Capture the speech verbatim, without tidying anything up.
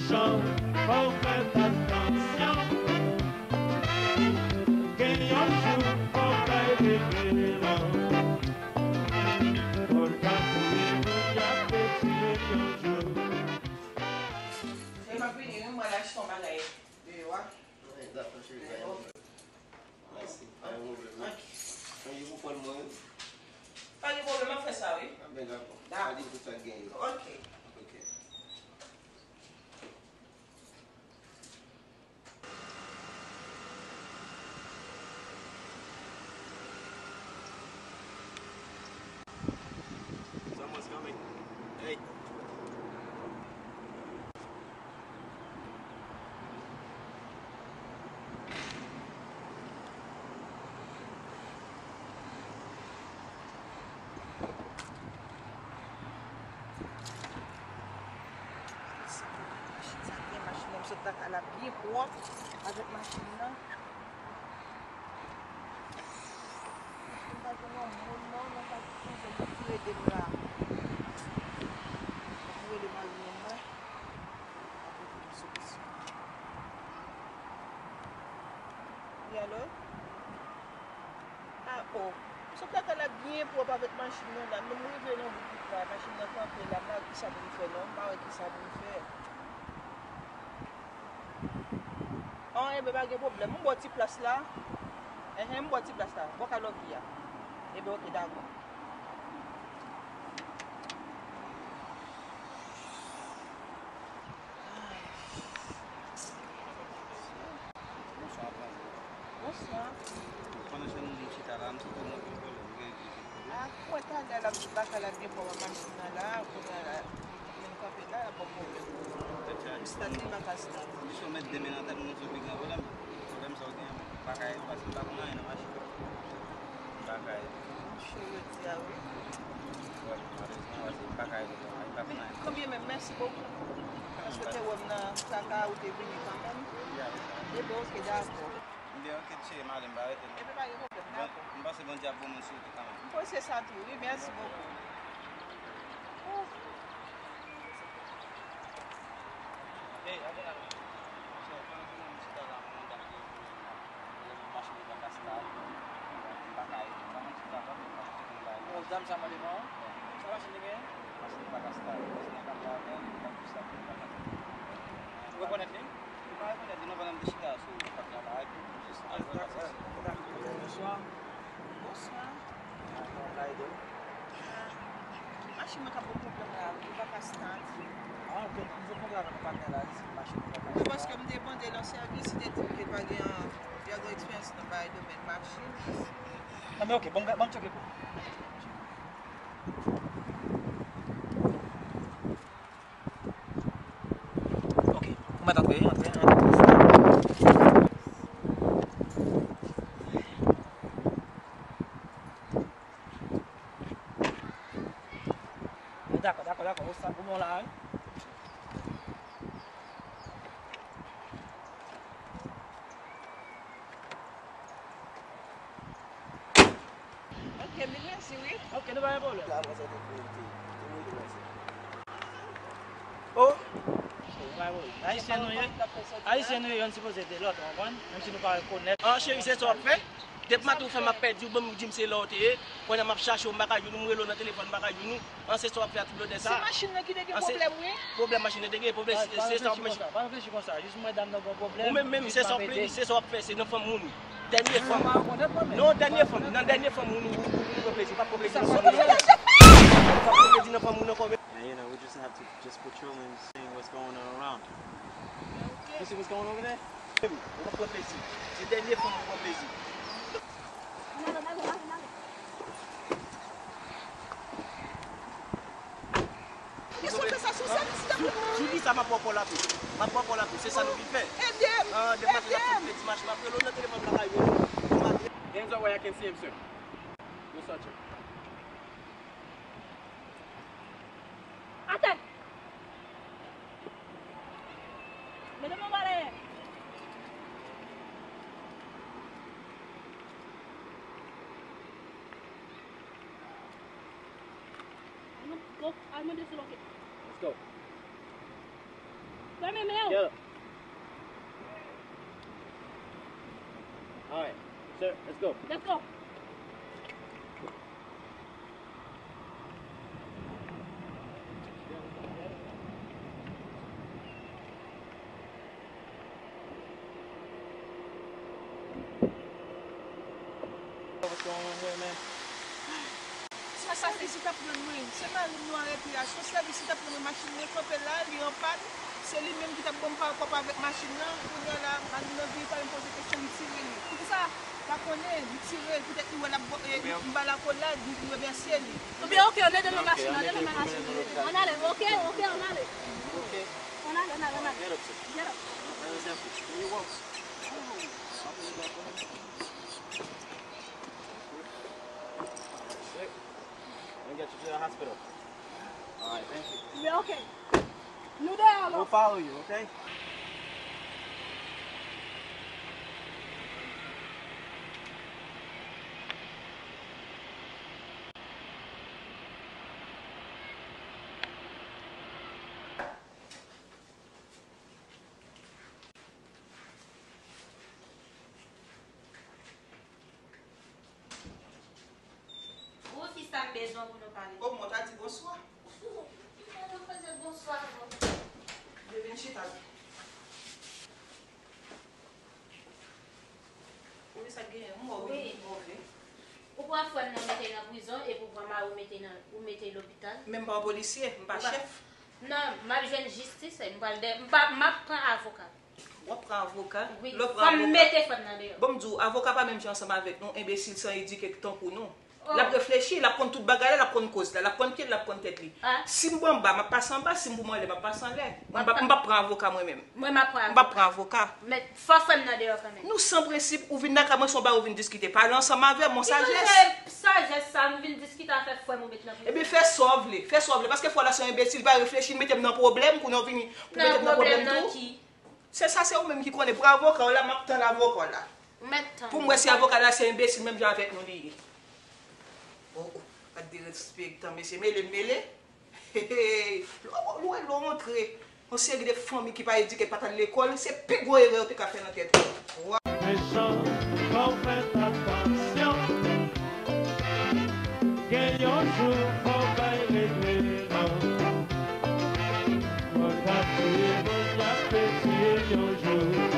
Jan, fò w fè atansyon. Gen yon jou, fò w fè reveran. Fò l ka touye moun y ap retire yon jou. E m ap vini, wi, mwen al achte yon bagay deyò a. Wi, dakò, cheri, pa gen pwoblèm. Mèsi, pa gen pwoblèm, non. Ok. Sonje pou pran mwen, wi. Pa gen pwoblèm, m ap fè sa, wi. A, ben, dakò. Dakò. Pa di m tout sa k genyen. Ok. Ok. Someone's coming. Hey. Machin sa byen, machin nan, m sot lakay la byen pwòp avèk machin nan. M pa jwenn yon moun non, nan ka touzour pou rele m la. Pou rele mari mwen, mwen. Ap jwenn yon solisyon. Wi, alo? A, o. M sot lakay la byen pwòp avèk machin nan la. Men m rive nan wout la, machin nan kanpe la, m pa wè kisa pou m fè non, m pa wè kisa pou m fè. An, enben, pa gen pwoblèm. M ba w ti plas la. Enhen, m ba w ti plas la. Bò kalògi a. Enben, oke, dakò. Bonswa, madanm. Bonswa. Pandan se nou chita la, m soti nan anpil pwoblèm. Ou gen, gen pwoblèm? A, ou wè talè la, m sot lakay la byen pwòp ak machin nan la, kounye a la, m kanpe la, la, pa pwoblèm. Tèt chaje. M stat li pa ka stat. Misye ou mèt demen nan tèt mwen, sou pi gran pwoblèm. Pwoblèm sa ou gen, m pa ka ede, paske m pa konn anyen nan machin. M pa ka ede. Cho jodi a, wi. Wi, malerezman, paske m pa ka ede, m pa konn anyen. Kanmenm, mèsi bokou. Paske w te wè m nan traka, ou te vini kanmenm. Wi, wi. Ebyen, oke, dakò. Ebyen, oke, cheri, m ale, m pa rete non. Ebyen, pa gen pwoblèm, dakò. M panse Bondye ap voye moun sou ou tou kanmenm. M panse sa tou, wi, mèsi bokou. Ouf. Ey, ale la. Chè, pandan se nan chita la, mwen gade pwoblèm nan. Pwoblèm machin yo pa ka stat. M pa ka ede. Pandan m chita la, m pa ka ede. Bon, zam sa mande non. Sa machin li genyen? Machin li pa ka stat. Machin nan ka travay, li pa ka stat, li pa ka stat. Ou rekonèt li? Ou pa rekonèt li non, pandan m te chita sou pòt la la, epi m jis antre pase sou. Bonswa. Bonswa. Kòman m ka ede w? Ah, machin mwen ka ban m pwoblèm la, li pa ka stat. Ah, ok, m fè kontra avèk patnè la, li di machin mwen pa ka stat. Non, paske m te mande l yon sèvis, li te di m ke l pa gen yon, yon gwo eksperyans nan bagay domèn machin. Ah, men ok, ban m, ban m tcheke pou ou. Ok, ou mèt antre, antre, antre. Dakò, dakò, dakò, ou sa, ou bon la, wi. Ok, mil mèsi, wi. Ok, nou pa gen pwoblèm. Oh! Ayisyen nou ye. Ayisyen nou ye, youn sipoze ede lòt, ou konprann? Menm si nou pa rekonèt. Ah, cheri, se sa w ap fè? Depi maten ou fè m ap pèdi w, bon, ou di m se la w te ye. Kounye a m ap chache w, m pa ka jwenn ou, m rele w nan telefòn, m pa ka jwenn ou. An, se sa w ap fè a tout blòdè sa. Se machin nan ki te gen pwoblèm, wi. Pwoblèm machin nan te gen, pwoblèm se, se sa w ap fè. Pa reflechi konsa, jis mwen dam nan gen pwoblèm. Ou menm, menm, se sa w ap plede, se sa w ap fè, se nan fanm moun ou. Dènye fanm. Non, dènye fanm, nan dènye fanm moun ou, ou pran plezi, ou pa pran plezi nan fanm moun. Ou pa pran plezi nan fanm moun ankò, men. Yeah, you know, we just have to just patrol and seeing what's going on around. You see what's going over there? Ou pa pran plezi. Se dènye fanm ou pran plezi. Ou pran plezi. Sou ki sa m ap ba w kòb la tou? M ap ba w kòb la tou. Se sa nou vin fè. Ede m! Ah, demen maten n ap fè ti mach, m ap rele w nan telefòn lakay ou. Hands up where I can see him, sir. Go search him. Atè! Mete men w anba dèyè. Al mande, al mande sou lòkè. Let's go. Fèmen men w. Get up. All right, sir, let's go. Let's go. What's going on here, man? Se sèvis li t ap rann mwen. Se mari m, nou an rekreyasyon. Sèvis li t ap rann mwen, machin mwen kanpe la, li an pàn. Se li menm ki t ap ban m parkòp avèk machin nan. Kounye a la, mari m nan vire pale m poze kesyon, m tire li. Poukisa? Pa konnen, li tire l, poutèt li wè l ap bò, e, m ba l akolad, li, li remèsye li. Ebyen, oke, ann ale nan machin nan, ann ale nan machin nan. Ann ale, oke, oke, ann ale. Ann ale, ann ale, ann ale. Get up, sir. Get up. Where is that? Where you walk? Let me get you to the hospital. All right, thank you. Ebyen, oke. Nou deyò la. We'll follow you, okay? Ou fi sa m bezwen pou nou pale. O, mwen ta di bonswa. Ki fè nou koze bonswa, non? Yo vin chita. Ou wè sa k genyen? M wè w wi, move. Ou pran frè m nan mete l nan prizon epi ou pran mari w mete nan, ou mete l lopital. Men m pa yon polisye, m pa chèf. Non, m ap jwenn jistis, m pral de, m pa, m ap pran avoka. W ap pran avoka? Wi, fò m mete frè m nan deyò. Bon, m di w, avoka pa menm jan ansanm avèk nou, enbesil san edike tankou nou. L ap reflechi, l ap konn tout bagay la, l ap konn koz la, l ap konn pye l, l ap konn tèt li. Si m bò anba, m ap pase anba, si m pou m anlè, m ap pase anlè. M p ap, m p ap pran avoka mwen menm. Mwen m ap pran avoka. M p ap pran avoka. Men fò frè m nan deyò kanmenm. Nou san prensip, ou vin lakay mwen, se yon bagay ou vin diskite. Pale ansanm avè m, yon sajès. Ki koze sajès sa, m vin diskite avèk frè m ou met nan prizon. Ebyen, fè sa w vle, fè sa w vle, paske frè w la se yon enbesil, li pa reflechi, li mete m nan pwoblèm, kounye a w vini pou mete m nan pwoblèm tou. Nan pwoblèm nan ki? Se sa, se ou menm ki konnen. Pran avoka w la, m ap tann avoka w la. M mèt tann. Pou m wè si avoka la se enbesil menm jan avèk nou li ye. O, o, gad derespektan mesye, mele m mele. Hey, hey, hey. Lè w, lè w rantre, yon seri de fanmi ki pa edike, pa t al lekòl, se pi gwo erè yo te ka fè nan tèt yo. Wa- Mechan, fò w fè atansyon. Gen yon jou, fò w bay regle, non. Mwen ka tiye moun, y ap fè tiye yon jou.